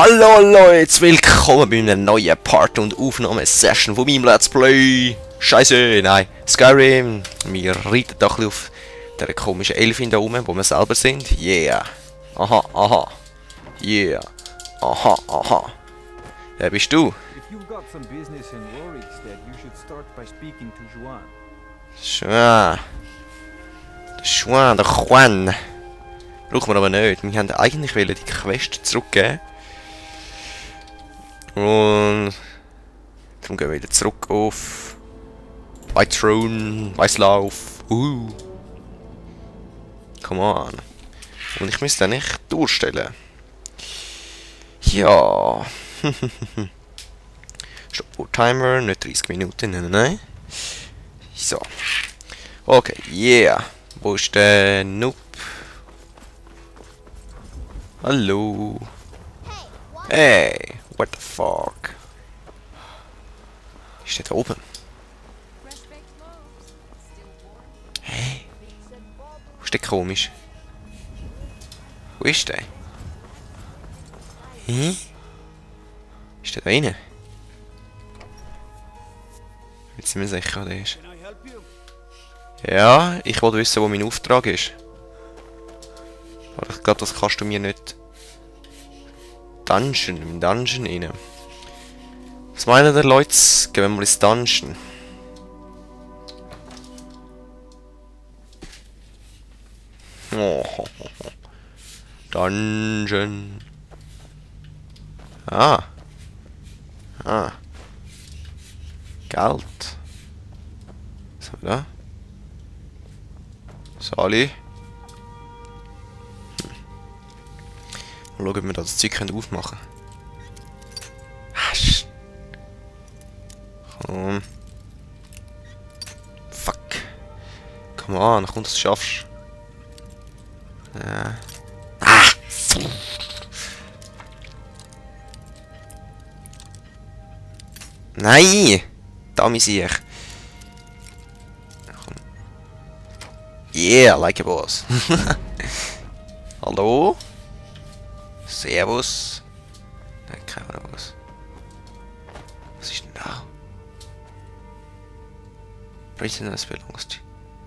Hallo Leute, willkommen bei einer neuen Part- und Aufnahmesession von meinem Let's Play. Scheiße, nein, Skyrim. Wir reiten da ein bisschen auf dieser komischen Elfin da rum, wo wir selber sind. Yeah. Aha, aha. Yeah. Aha, aha. Wer bist du? Juan. Juan, der Juan. Brauchen wir aber nicht. Wir haben eigentlich die Quest zurückgeben. Und darum gehen wir wieder zurück auf White Throne, Weißlauf. Come on. Und ich müsste dann nicht durchstellen. Ja. Stopp Timer, nicht 30 Minuten, nein. So. Okay, yeah. Wo ist der Noob? Hallo. Hey, what the fuck? Ist der da oben? Hey. Wo ist der komisch? Wo ist der? Hä? Ist der da rein? Jetzt sind wir sicher, wo der ist. Ja, ich wollte wissen, wo mein Auftrag ist. Aber ich glaube, das kannst du mir nicht... Im Dungeon rein. Was meinen die Leute? Gehen wir mal ins Dungeon. Oh. Dungeon. Ah. Ah. Geld. Was haben wir da? Sali. Mal schauen, ob wir das Zeug aufmachen können. Komm. Fuck. Come on, komm, dass du es schaffst. Ja. Ah! Nein! Da muss ich. Yeah, like a boss. Hallo? Servus. Nein, keine Ahnung was. Was ist denn da? Prisoners belongs to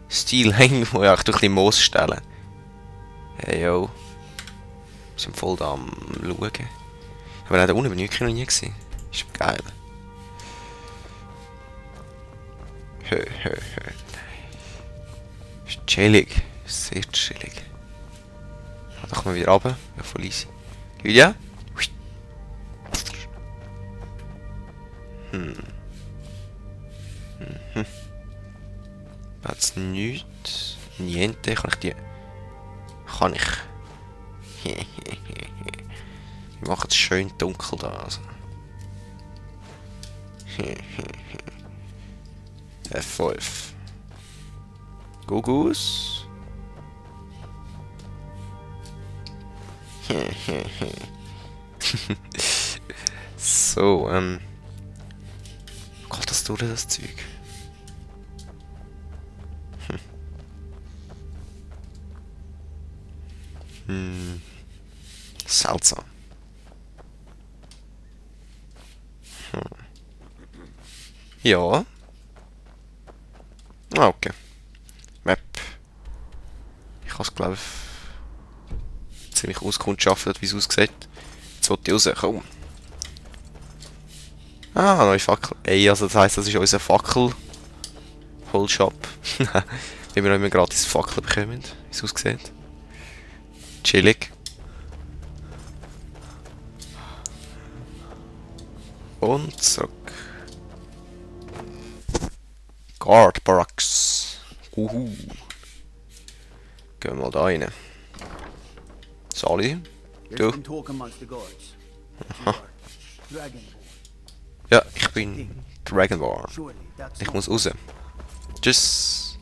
Steel hängen, wo ich auch durch die Moos stellen. Hey yo. Wir sind voll da am Schauen. Aber nein, da unten bin ich noch nie gesehen. Ist geil. Ist chillig. Sehr chillig. Da kommen wir wieder runter. Ja, voll easy. Lydia? Jetzt nichts. Niente. Kann ich die... Kann ich... Wir machen es schön dunkel da. Also. F5. Gugus. So, Gott, das tut das Zeug. Seltsam. Ja. Ah, okay. Map. Ich habe es, glaube ich, ziemlich auskundschaftet, wie es aussieht. Jetzt wollte ich raus. Komm. Ah, neue Fackel. Ey, also das heisst, das ist unser Fackel-Holshop. Wenn wir noch immer gratis Fackel bekommen, wie es aussieht. Chillig. Und zurück. Guard Barracks. Gehen wir mal da rein. Sali? Du? Aha. Ja, ich bin Dragonborn. Ich muss raus. Tschüss.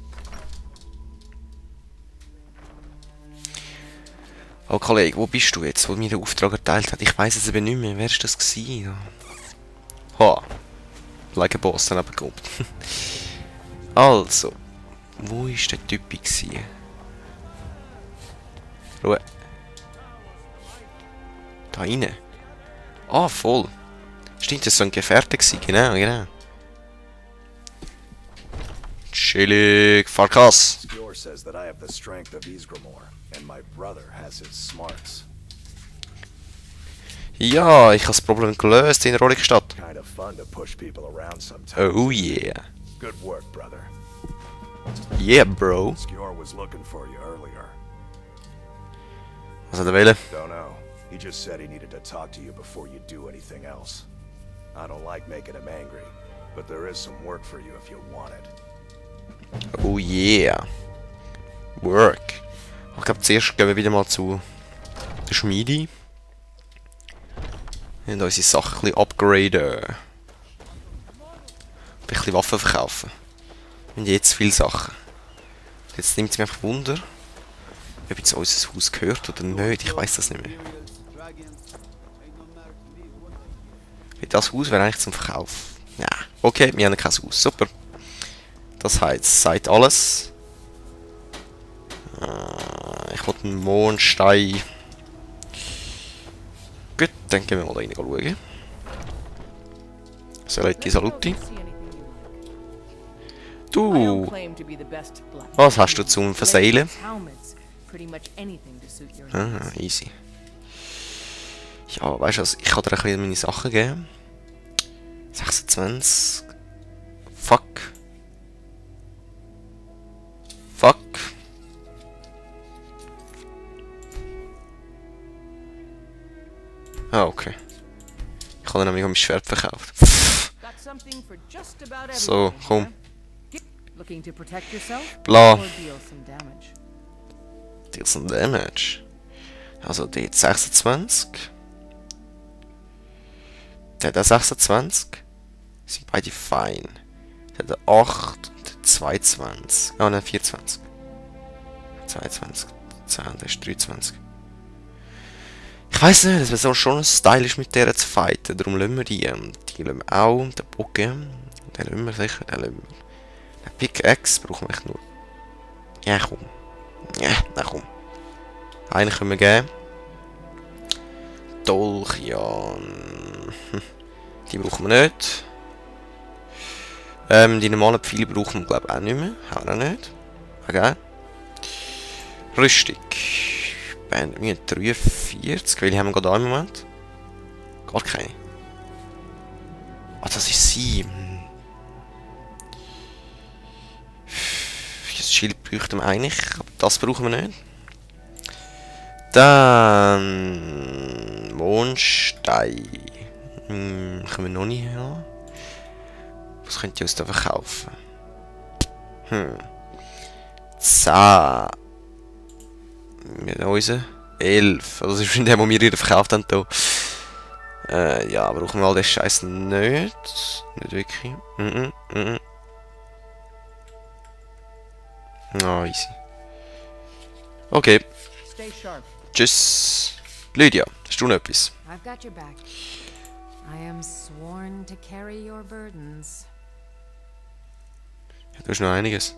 Oh Kollege, wo bist du jetzt, wo mir der Auftrag erteilt hat? Ich weiss es eben nicht mehr. Wer ist das gewesen? Ha. Like a Boss dann abgekommen. Also. Wo ist der Typ gewesen? Ruhe. Da rein. Ah, voll. Stimmt, das war so ein Gefährte gewesen. Genau, genau. Chillig, Farkas. Skior says that I have the strength of Ysgramor, and my brother has his smarts. Ja, ich habe das Problem gelöst in Rolikstadt. Kind of fun to push people around sometimes. Oh yeah. Good work, brother. Yeah, bro. Skior was looking for you earlier. Was hat er wollen? Don't know. He just said he needed to talk to you before you do anything else. I don't like making him angry, but there is some work for you if you want it. Oh yeah. Work. Ich glaube, zuerst gehen wir wieder mal zu der Schmiede. Und unsere Sachen ein bisschen upgraden. Ein bisschen Waffen verkaufen. Und jetzt viele Sachen. Jetzt nimmt es mich einfach Wunder, ob jetzt unser Haus gehört oder nicht. Ich weiß das nicht mehr. Das Haus wäre eigentlich zum Verkauf. Ja, okay, wir haben kein Haus. Super. Das heißt, seid alles. Ich wollte einen Mondstein. Gut, dann gehen wir mal da rein schauen. Salati Saluti. Du! Was hast du zum Verseilen? Ah, easy. Ja, weißt du was, ich kann dir ein bisschen meine Sachen geben. 26. Fuck. Fuck. Ah, okay. Ich habe nämlich mein Schwert verkauft. So, komm. Bla. Deal some damage. Also, die hat 26. Der hat 26. Sind beide fein. Der hat 8 und der 22. Oh nein, 24. 22. 10, der ist 23. Ich weiss nicht, das wäre so schon stylisch mit der zu fighten. Darum lassen wir die. Die lassen wir auch. Den Bogen. Den lassen wir sicher. Den lassen wir. Den Pickaxe brauchen wir echt nur. Ja, komm. Ja, na komm. Einen können wir geben. Dolch, ja. Die brauchen wir nicht. Die normalen Pfeile brauchen wir, glaube ich, auch nicht mehr. Haben wir auch nicht. Okay. Rüstung. Band 43. Welche haben wir gerade im Moment? Gar keine. Ah, das ist sie. Das Schild bräuchten wir eigentlich, aber das brauchen wir nicht. Dann Mondstein. Können wir noch nicht haben. Was könnt ihr uns da verkaufen? 10. Mit unseren 11. Das ist in dem, wo wir ihr verkauft haben. Ja, brauchen wir all den Scheiß nicht. Nicht wirklich. Ah, easy. Okay. Tschüss. Lydia, hast du noch etwas? I've got your back. I am sworn to carry your burdens. Du hast noch einiges.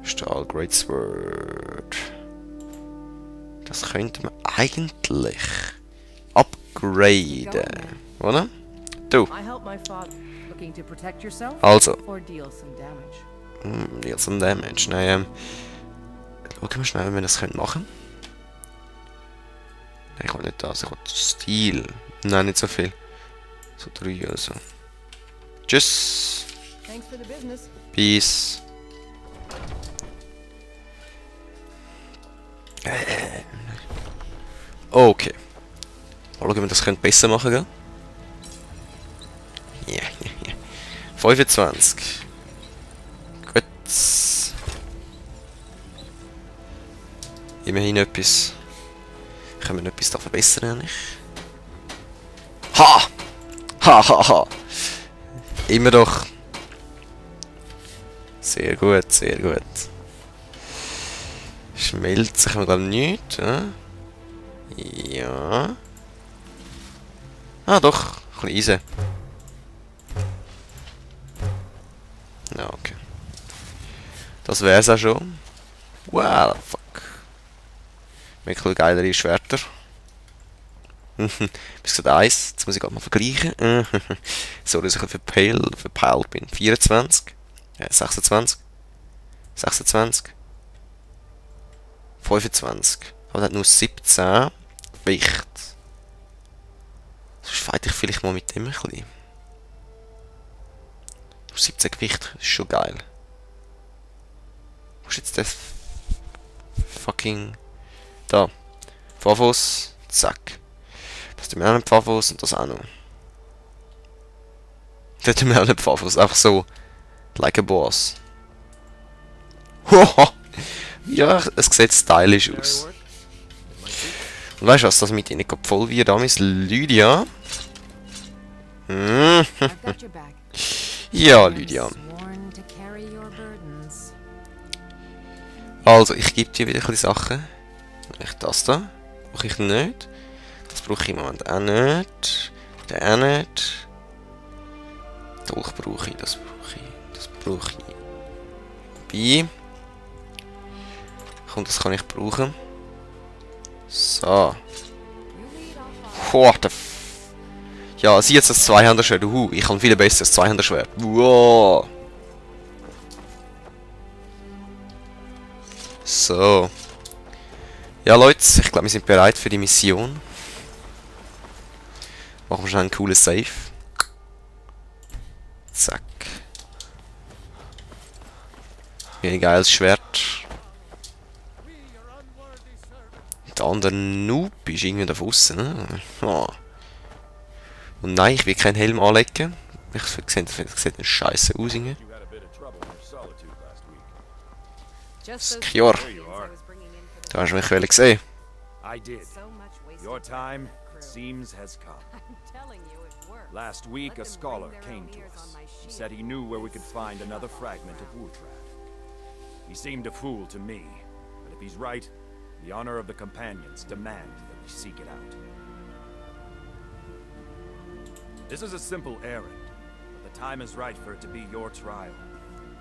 Stahl Great Sword. Das könnte man eigentlich upgraden, oder? Du. Also. Deal some damage. Nein, schauen wir schnell, wie wir das machen können. Nein, ich will nicht das, ich will Stil. Nein, nicht so viel. So 3 oder so. Tschüss. Peace. Okay. Mal schauen, ob wir das besser machen können. Ja, ja, ja. 25. Gut. Immerhin etwas. Können wir noch etwas da verbessern eigentlich? Ha! Ha, ha, ha! Immer doch. Sehr gut, sehr gut. Schmelzen können wir glaube ich nicht. Ja. Ah doch, ein bisschen Eisen. Ja, okay. Das wär's auch schon. Wow, fuck. wirklich geilere Schwerter. Bis gesagt 1. Jetzt muss ich gerade mal vergleichen. So, dass ich ein bisschen verpeilt bin. 24. 26. 26. 25. Aber das hat nur 17 Gewicht. Sonst fight ich vielleicht mal mit dem ein bisschen. 17 Gewicht, das ist schon geil. Wo ist jetzt das? Fucking. Da. Pfafos. Zack. Das tun wir auch einen Pfafos und das auch noch. Das tun wir auch einen Pfafos. Einfach so. Like a boss. Ja, es sieht stylisch aus. Und weißt du was, das mit ihnen voll wie damals Lydia? Ja, Lydia. Also, ich gebe dir wieder ein bisschen Sachen. Ich das da. Brauche ich nicht. Das brauche ich im Moment auch nicht. Den auch nicht. Dolch brauche ich. Das brauche ich. Das brauche ich. Bei. Komm, das kann ich brauchen. So. What the f... Ja, sie jetzt das Zweihänderschwert. Ich kann viel besser als Zweihänderschwert. Wow. So. Ja, Leute, ich glaube, wir sind bereit für die Mission. Machen wir schnell einen coolen Save. Zack. Ein geiles Schwert. Der andere Noob ist irgendwie da draussen, ne? Oh. Und nein, ich will keinen Helm anlegen. Ich sehe, das sieht scheiße aus. Skjor. Du hast mich wel gesehen. Your time, it seems, has come. Last week, a scholar came to us. He said he knew where we could find another fragment of Wuthrak. He seemed a fool to me, but if he's right, the honor of the companions demand that we seek it out. This is a simple errand, but the time is right for it to be your trial.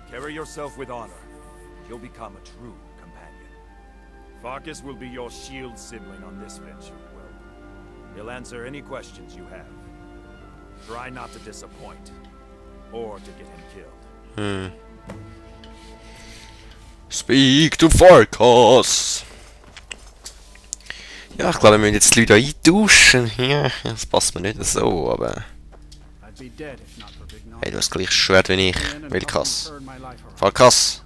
Carry yourself with honor, and you'll become a true companion. Farkas will be your shield sibling on this venture, Will. He'll answer any questions you have. Try not to disappoint, or to get him killed. Speak to Farkas! Ja, ich glaube, wir müssen jetzt die Leute eintauschen. Ja, das passt mir nicht so, aber... Hey, du hast gleich Schwert wie ich. Wilkas. Farkas!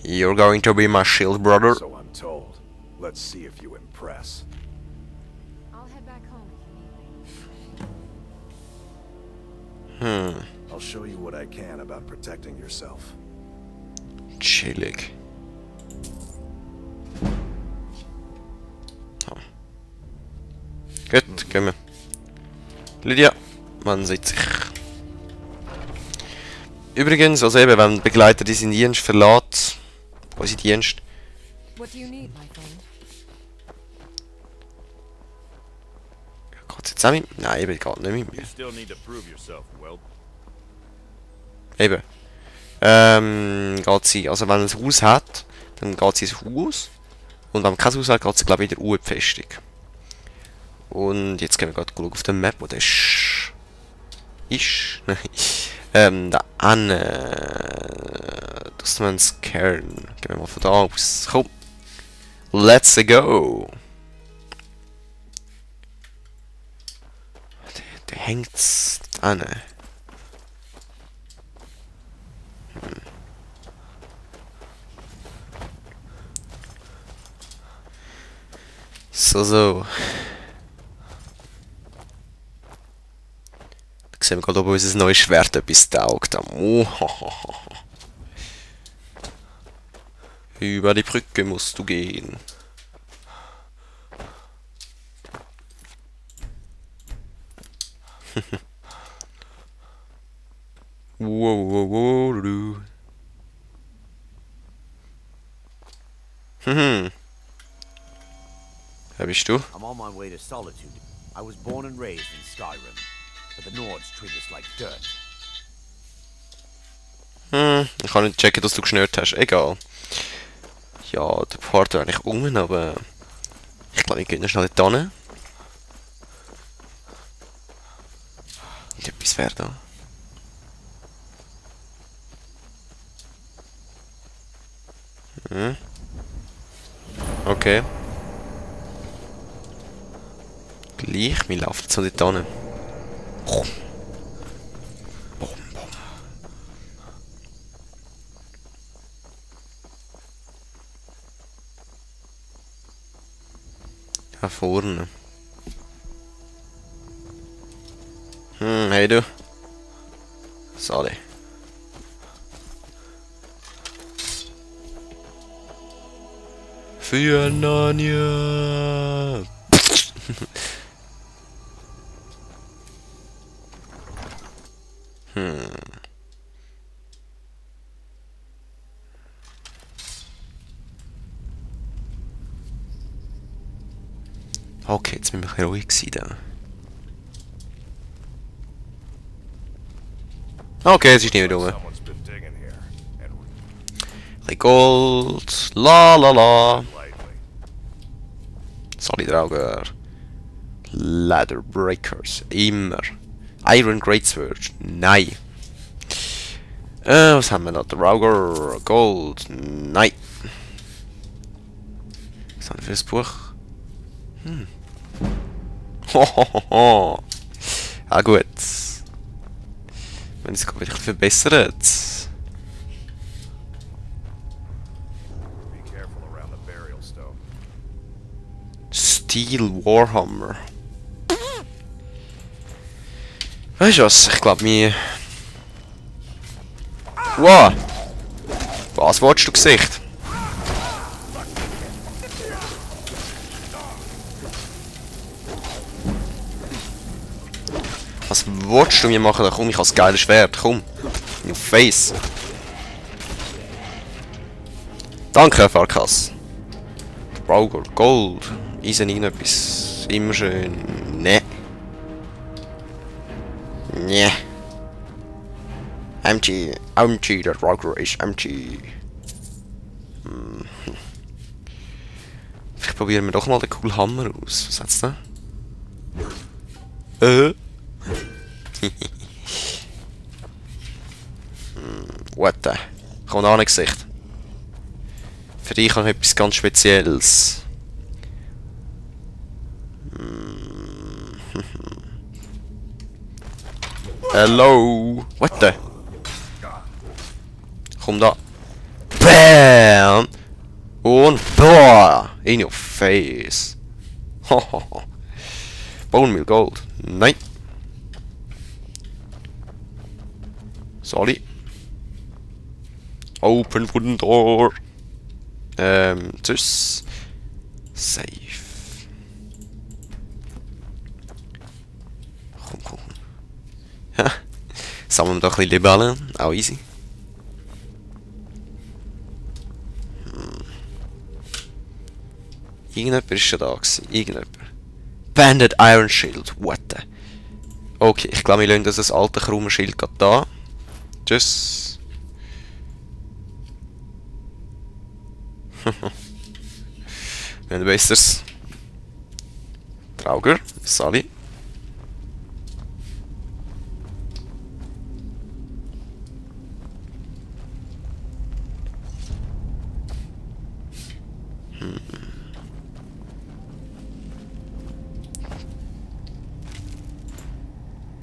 You're going to be my shield, brother. So I'm told. Let's see if you impress. I'll head back home if you need me. I'll show you what I can about protecting yourself. Chillig. Oh. Gut, gehen wir. Lydia, man sieht sich. Übrigens, also eben, wenn Begleiter diesen Dienst verlässt, unseren Dienst. What do you need, my friend? Geht's jetzt auch mit? Nein, eben, geht nicht mit mir. You still need to prove yourself, Will. Eben. Geht sie, also wenn er ein Haus hat, dann geht sie ins Haus. Und wenn man kein Haus hat, geht sie, glaube ich, in die Ruhebefestigung. Und jetzt gehen wir gerade auf der Map, wo der ist. Da an. Das ist man's Kern. Gehen wir mal von da aus. Komm. Let's go. Der hängt's an. So. Da sehen wir gerade, ob unser neues Schwert etwas taugt. Über die Brücke musst du gehen. Wow. Wer bist du? I'm on my way to Solitude. I was born and raised in Skyrim, but the Nords treat us like dirt. Ich kann nicht checken, dass du geschnürt hast. Egal. Ja, der Part wäre eigentlich um, aber ich glaube, wir gehen noch schnell dort hin. Und etwas wäre da. Hm. Okay. Gleich, wir laufen jetzt noch dort hin. Bum, bum. Da vorne. Hey du. Sorry. Für Narnia. Okay, jetzt bin ich ein bisschen ruhig gewesen. Okay, es ist nicht mehr rum. Someone's been digging here, and Ein Gold. La la la. lightly. Solid Auger. Ladder Breakers. Immer. Iron Greatsword. Nein. Was haben wir da? Der Auger. Gold. Nein. Was haben wir für ein Buch? Hohoho. Ah gut. Wenn es sich wieder verbessert. Be careful around the burial stone. Steel Warhammer. Weißt du was? Ich glaube mir. Wow! Was willst du Gesicht? Was willst du mir machen? Da komm, ich als geiles Schwert. Komm. In your face. Danke, Herr Farkas. Brauger, Gold. Eisen irgendetwas. Immer schön. Ne. Ne. MG, der Brauger ist MG. Vielleicht probieren wir doch mal den coolen Hammer aus. Was hat's da? What the? Kommt an Gesicht. Für dich habe ich etwas ganz Spezielles. Hello? What the? Komm da. Bam! Und boah! In your face. Bone Meal Gold. Nein. Sorry. Open wooden door. Tschüss. Safe. Komm. Ja. Sammeln wir doch ein bisschen Libellen. Auch easy. Irgendjemand ist schon da gewesen. Irgendjemand. Banded Iron Shield. What the? Okay, ich glaube, wir lassen das alte krumme Schild gerade da. Tschüss. Wir haben besseres. Trauger, Sally.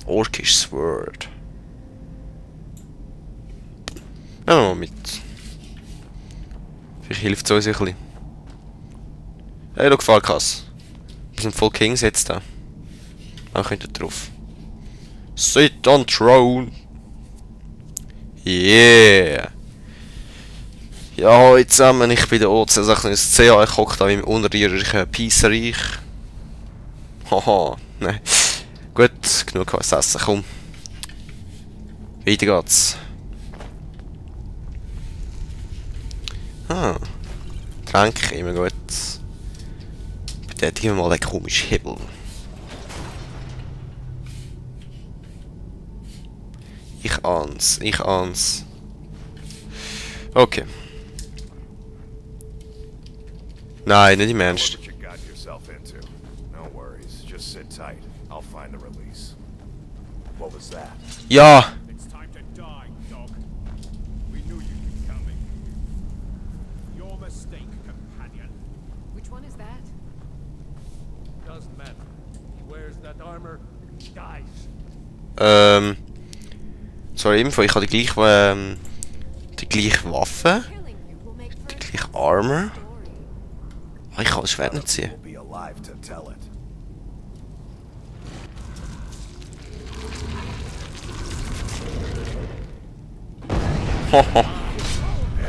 Orkish Sword. Ja, mit. Vielleicht hilft es uns ein bisschen. Hey, schau, Farkas. Wir sind voll Kings jetzt da. Dann könnt ihr drauf. Sit on throne. Yeah. Ja, hallo zusammen, ich bin der OC ins CA, ich hocke da im unterirdischen Peace-Reich. Haha, ne. Gut, genug was essen, komm. Weiter geht's. Tränke, immer gut. Betätigen wir mal den komischen Hebel. Ich ahn's. Okay. Nein, nicht im Ernst. What you got yourself into? No worries. Just sit tight. I'll find the release. What was that? Ja! It's time to die, dog. We knew you'd be coming. Your mistake, companion. Which one is that? Doesn't matter. He wears that armor, he dies. Zwar Info, ich habe die gleiche Waffe, Killing you will make die further gleiche Armor. story. Aber ich kann das Schwert nicht ziehen. We'll be alive to tell it. Hoho.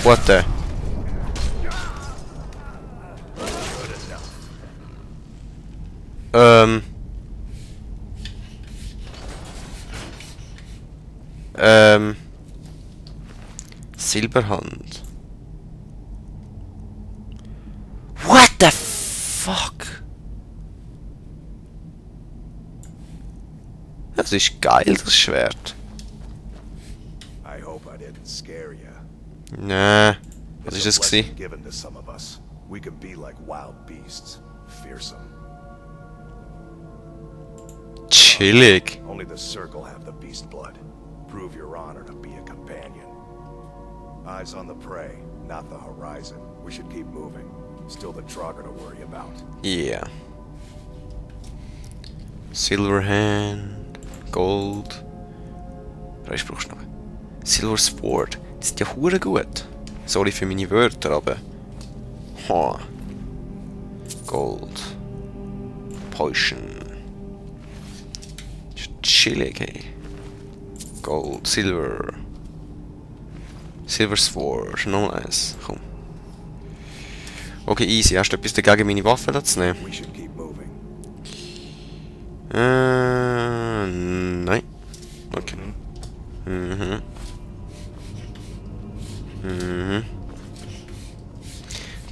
What the? Silberhand. What the fuck? Das ist geil, das Schwert. I hope I didn't scare you. Nee. Was ist It's das a blessing gsi? given to some of us. We can be like wild beasts, fearsome. Chillig. Only the Circle have the beast blood. Prove your honor to be a companion. Eyes on the prey, not the horizon. We should keep moving. Still the Trogger to worry about. Yeah. Silver Hand. Gold. Was brauchst du noch? Silver Sword. Die sind ja hure gut. Sorry für meine Wörter, aber... Ha. Gold. Potion. Ist chillig, hey. Gold, Silver. Silver Sword, noch eins. Komm. Okay, easy. Hast du etwas dagegen, meine Waffe da zu nehmen? We should keep moving. Nein. Okay. Mhm. Mhm.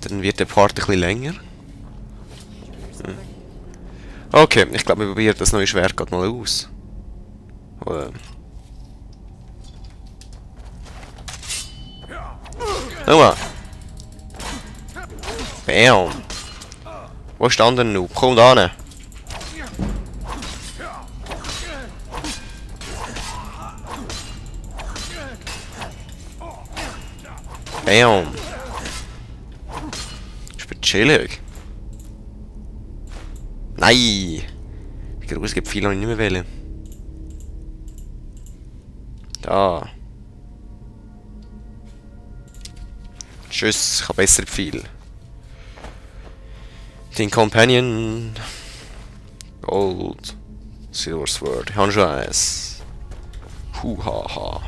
Dann wird der Part ein bisschen länger. Okay, ich glaube, wir probieren das neue Schwert gerade mal aus. Oder... Schau. Bam. Wo ist der andere noch? Komm da hin. Bam. Ich bin chillig. Nein! Ich glaube, es gibt viele, die ich nicht mehr wählen. Da. Tschüss, ich habe bessere Pfeile. Den Companion. Gold. Silver Sword. Ich habe schon eins. Huhaha.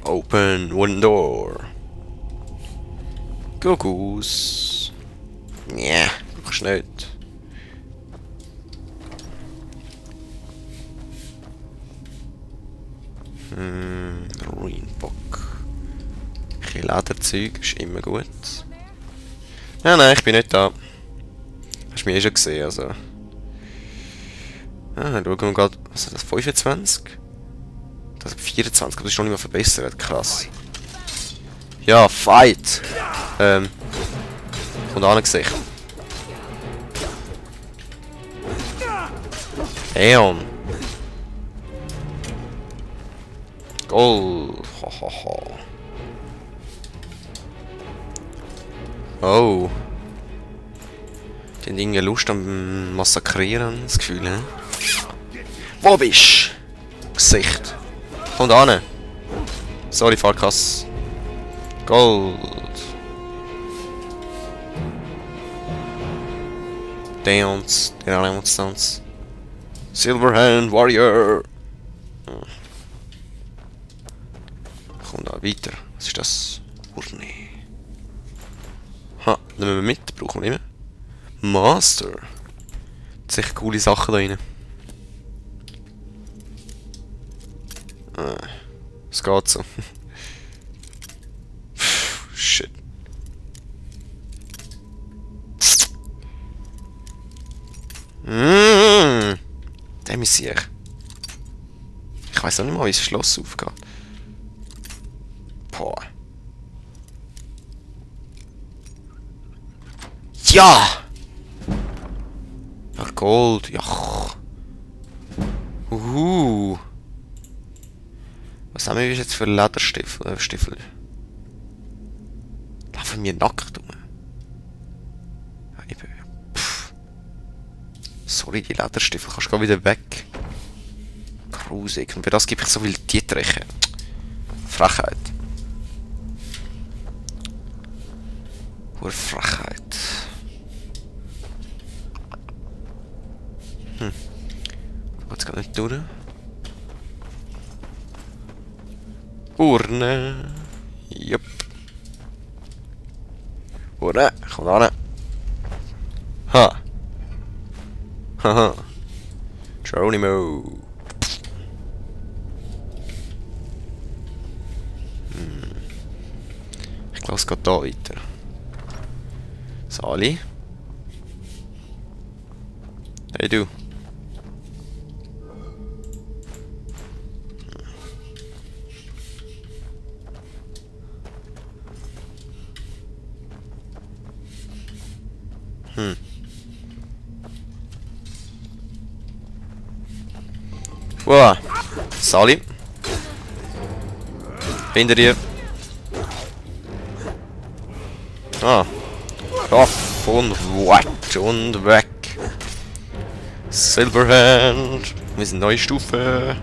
Open one door. Kuckucks. Nee, brauchst du nicht. Ruinbock. Ein bisschen Lederzeug ist immer gut. Nein, ich bin nicht da. Hast du mich eh schon gesehen, also. Schauen wir gerade. Was ist das? 25? Das ist 24, aber das ist noch nicht mal verbessert. Krass. Ja, Fight! Kommt an Gesicht. Damn! Gold! Hahaha. Oh! Die haben irgendwie Lust am Massakrieren, das Gefühl, hä? Wo bist du? Gesicht! Kommt an! Sorry, Farkas. Gold! Dance, Dance. Silverhand Warrior! Kommt da weiter. Was ist das? Urne. Ha, nehmen wir mit. Brauchen wir nicht mehr. Master. Sicher coole Sachen da rein. Es geht so. Shit. Dem ist ich. Ich Ich weiß auch nicht mal, wie das Schloss aufgeht. Boah. Ja! Ja, Gold. Ja. Was haben wir jetzt für Lederstiefel? Stiefel? Laufen wir nackt rum? Ja, eben. Pff. Sorry, die Lederstiefel. Kannst du wieder weg. Grusig. Und für das gebe ich so viel Tietriche. Frechheit. Pure Frechheit. Geht's gar nicht durch? Urne. Jupp. Urne. Komm da hin. Ha. Haha. Geronimo. Ich glaube, es geht da weiter. Sali. Hey du. Wow. Sali. Hinter dir. Ah. Raff und weg und weg. Silverhand. Wir sind neue Stufe.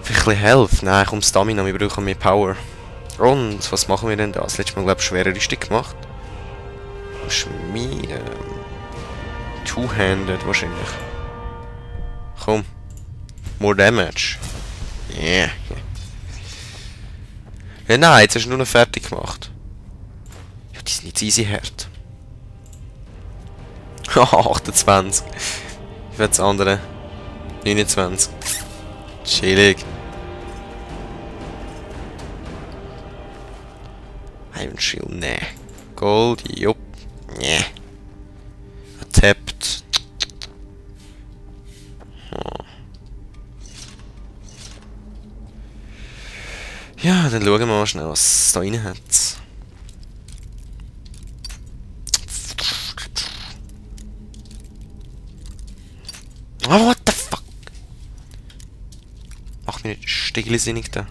Vielleicht ein bisschen Health. Nein, komm, Stamina, wir brauchen mehr Power. Und was machen wir denn da? Das letzte Mal, glaube ich, schwerere Stück gemacht. Schmieden. Two-handed wahrscheinlich. Komm. More damage. Yeah. Ja, nein, jetzt hast du nur noch fertig gemacht. Ja, die sind jetzt easy hart. 28. Wie viel das andere? 29. Chillig. Iron Shield, ne. Gold, jupp. Ne. Tapped. Ja, dann schauen wir mal schnell, was es da rein hat. Oh, what the fuck? Mach mich nicht stiglesinnig da.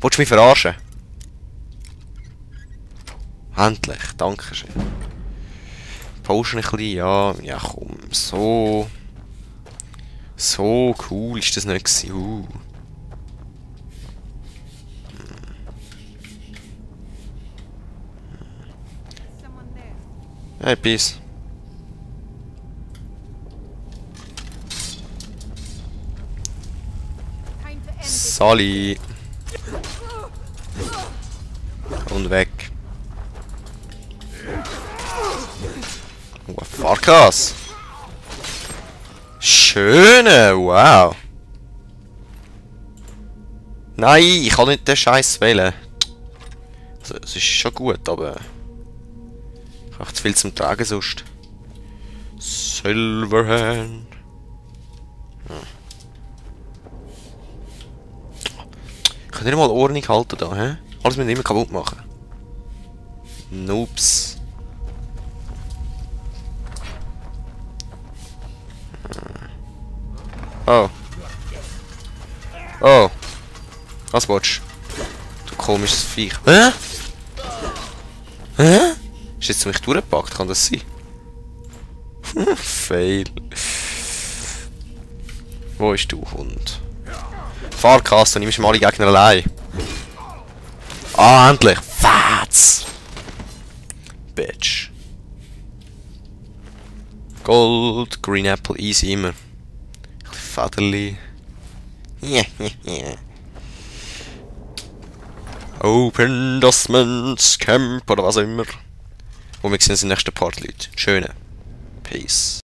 Wolltest du mich verarschen? Endlich, danke schön. Potion ein bisschen, ja. Ja, komm, so. So cool ist das nicht gewesen. Hey, peace. Sali. Und weg. Oh, Farkas. Schöne, wow. Nein, ich kann nicht den Scheiß wählen. Also, es ist schon gut, aber ich habe zu viel zum Tragen sonst. Silverhand. Ich kann nicht mal Ordnung halten da, hä? Alles müssen wir immer kaputt machen. Noobs. Oh. Oh. Was willst du? Du komisches Viech. Hä? Hä? Ist jetzt mich durchgepackt? Kann das sein? Fail. Wo bist du, Hund? Farkas, du nimmst mal alle Gegner allein. Ah, endlich! Fats! Bitch. Gold, Green Apple, easy immer. Federli. Open Dustmans Camp oder was auch immer. Und wir sehen uns im nächsten Part, Leute. Schöne. Peace.